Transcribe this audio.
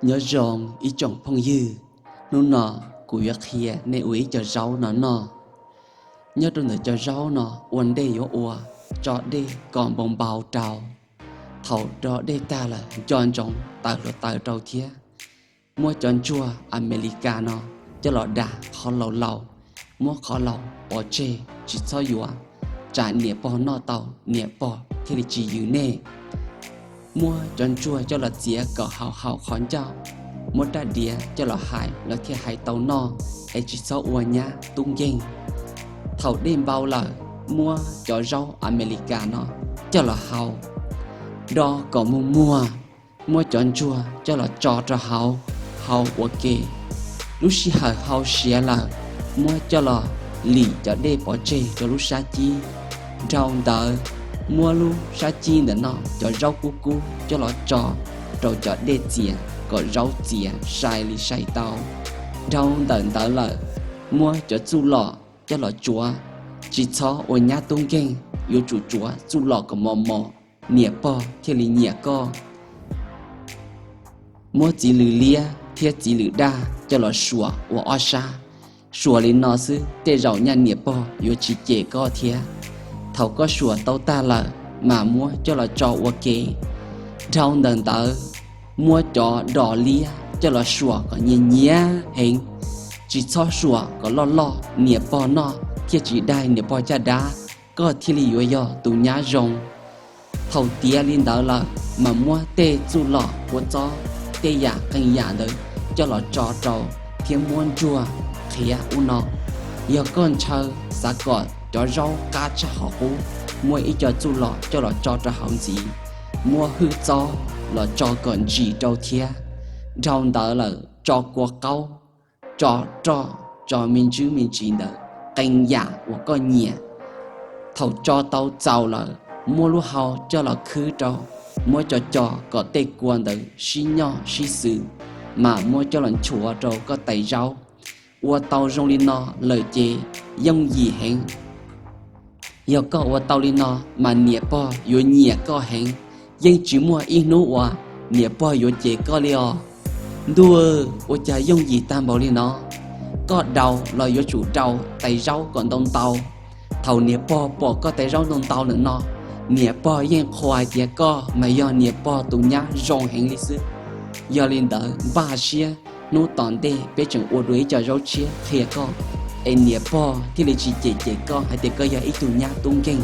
Nyob zoo ib tsoom phooj ywg, hnub no kuv yuav qhia nej ua ib co zaub no noj. Nyob rau ntawm cov zaub no ua ntej yuav ua, tso dej kom npau npau rau. Thaum tso dej tag lawm nco ntsoov taws hluav taws rau thiab. Muab cov ntsuag Amelikas no coj los dag qhov laus laus, muab qhov laus pov tseg tsis txhob yuav, tsam niam pog noj tau niam pog thiaj li tsis yws nej. Muab cov ntsuag coj los txiav kom haum haum qhov ncauj, muab rab diav coj los hais los thiaj hais tau noj, es tsis txhob ua nyab tub nkeeg. Thaum dej npau lawm, muab cov zaub Amelikas no coj los hau, do kom muag muag. Muab cov ntsuag coj los tso rau hauv, hau ua ke. Lub sij hawm hau siav lawm, muab coj los lim cov dej pov tseg rau lub sab cib. Dhau ntawd, muab lub sab cib ntawm no cov zaub kub kub coj los tso rau cov dej txias kom zaub txias sai li sai tau. Dhau ntawm ntawd lawm, muab cov txuj lom coj los tsuav, tsis txhob ua nyab tub nkeeg, yuav tsum tsuav txuj lom kom mos mos, niam pog thiaj li nyiam koj. Muab txiv lws liab thiab txiv lws daj coj los suam ua ob sab. Suam li no xwb tej zaum nyaj niam pog yuav tsis cem koj thiab. Thaum koj suam tau tag lawm, mas muab coj los tso ua ke. Dhau ntawm ntawd, muab cov dos liab coj los suam kom nyias nyias heev, tsis txhob suam kom loj loj, niam pog noj thiaj tsis daig niam pog caj dab, koj thiaj li yuav yog tus nyab zoo. Thaum tiav li ntawd lawm, mas muab tej txuj lom kua txob, tej yam qee yam ntawd coj los tso rau, thiab muab ntsuag qhiav ub no. Yog koj ntshaw xav kom cov zaub qab tshaj qhov qub, muab ib co txuj lom coj los tso rau hauv ntxiv, muab hwj txob los tso kom ntsim rau thiab. Dhau ntawd lawm, tso kua qaub, tso roj, tso me ntsis me ntsis ntawd, qee yam uas koj nyiam. Thaum tso tau txaus lawm, muab lub hau coj los khwb rau, muab co co kom tej kua ntawd sib nyoj sib xws, mas muab coj los nchuav rau koj tais zaub. Ua tau zoo li no lawm ces yooj yim heev. Yog koj ua tau li no, mas niam pog yuav nyiam koj heev. Yeej tsis muaj ib hnub uas niam pog yuav cem koj li os. Ntuj, ua cas yooj yim tag npaum li no? Koj daus los yuav tsum daus tais zaub kom ntau ntau. Thaum niam pog pom koj tais zaub ntau ntau lawm no, niam pog yeej qhuas hais tias koj mas yog niam pog tus nyab zoo heev li xwb. Yog li ntawd, npaj siab, hnub tom ntej peb tseem ua dua ib co zaub tshiab qhia koj, es niam pog thiaj li tsis cem cem koj hais tias koj yog ib tug nyab tub nkeeg.